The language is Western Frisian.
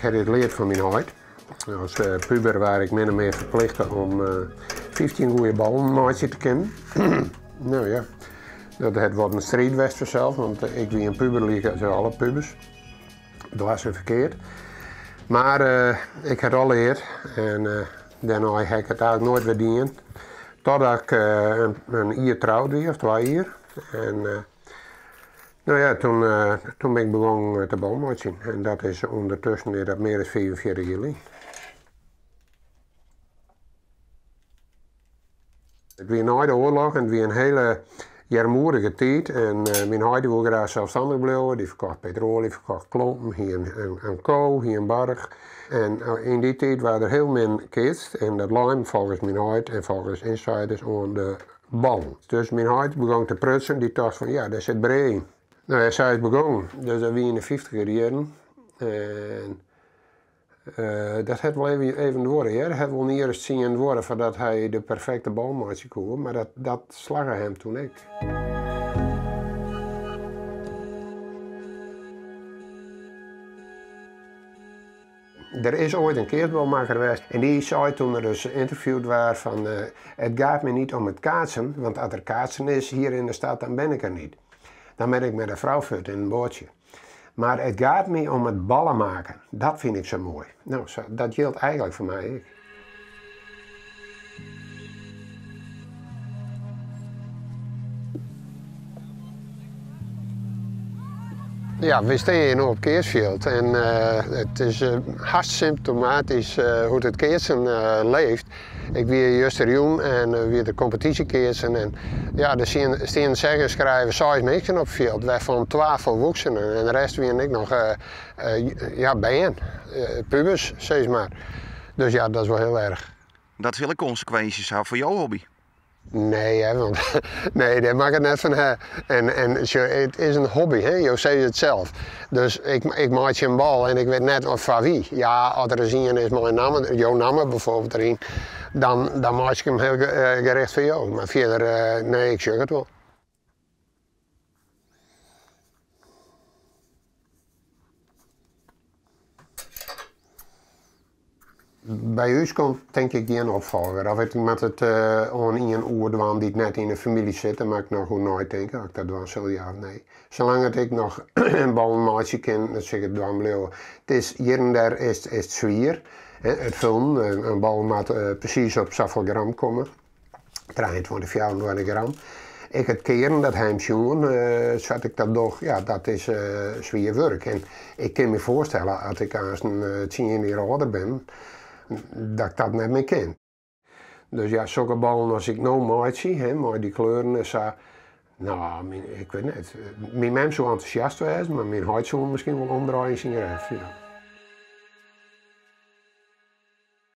ha dit leard fan myn heit. As puber waard ik min of mear ferplichte om 15 goede ballen meitsje te kinnen. No ja, dat hat wat in striid west fansels, want ik wie in puber lykas alle pubers. Dwers en ferkeard. Mar ik ha it al leard en dêrnei ha ik it eigentlik noait wer dien. Totdat ik in jier troud wie, of twa jier. En no ja, toen, toen bin ik begûn te balmeitsjen. En dat is ûndertusken is dat mear as 45 jier lyn. It wie nei de oarloch en it wie in hiele earmoedige tiid. En myn heit dy woe graach selsstannich bliuwe. Dy ferkocht petroalje, ferkocht klompen, hie in ko, hie in barch. En yn dy tiid waard der hiel min keatst en dat lei him folgens myn heit en folgens insiders oan de ballen. Dus myn heit begûn te prutsen, dy tocht fan ja, dêr sit brea yn. No ja, sa is it begûn. Dus dat wie yn de fyftiger jierren. En dat hat wol even, even duorre hear. It hat wol in jier as tsien duorre foardat hy de perfekte bal meitsje koe, mar dat, dat slagge him toen ek. Der is oait in keatsbalmakker west en dy sei toen er ris ynterviewd waard fan het gaat me niet om het kaatsen, want as der kaatsen is hier in de stad dan ben ik er niet. Dan ben ik met de frou fuort in in boatsje. Maar het gaat me om het ballen maken. Dat vind ik zo mooi. No, dat jildt eigentlik foar my ek. Ja, we stean hjir no op keatsfjild en it is hast symptomatysk hoe't it keatsen leeft. Ik wie justerjûn en wie der kompetysjekeatsen en ja, der stienen zeggen en schrijven seis minsken op it fjild, wêrfan twa folwoeksenen en de rest wienen ek noch ja, bern, pubers sis mar. Dus ja, dat is wol hiel erch. Dat sil ek konsekwinsjes ha foar jo hobby? Nee, hè, want nee, dêr moat ik it net fan ha. En, en sjoch, it is in hobby, hè, jo sizze it sels. Dus ik, ik meitsje in bal en ik wit net of foar wie. Ja, as der ris ien is mei in namme, jo namme bijvoorbeeld deryn, dan, dan meitsje ik him hiel gericht foar jo. Mar fierder, nee, ik sjoch it wol. By ús komt tink ik gjin opfolger. Of ik moat it oan ien oerdwaan dy't net yn de famylje sit, dêr moat ik noch oer neitinke oft ik dat dwaan sil, ja of nee. Salang't ik noch ballen meitsje kin, dan sil ik it dwaan bliuwe. It is hjir en dêr is it swier, it fullen. In bal moat presys op safolle gram komme. 23, 24 gram. Ek it kearen, dat ha jim sjoen, sa't ik dat doch, ja, dat is swier wurk. En ik kin my foarstelle, as ik aanst tsien jier âlder bin, dat ik dat net mear kin. Dus ja, sokke ballen as ik no meitsje, hè, mei dy kleuren en sa, no, ik wit net. Myn mem soe entûsjast wêze, mar myn heit soe miskien wol omdraaie yn syn grêf. Ja.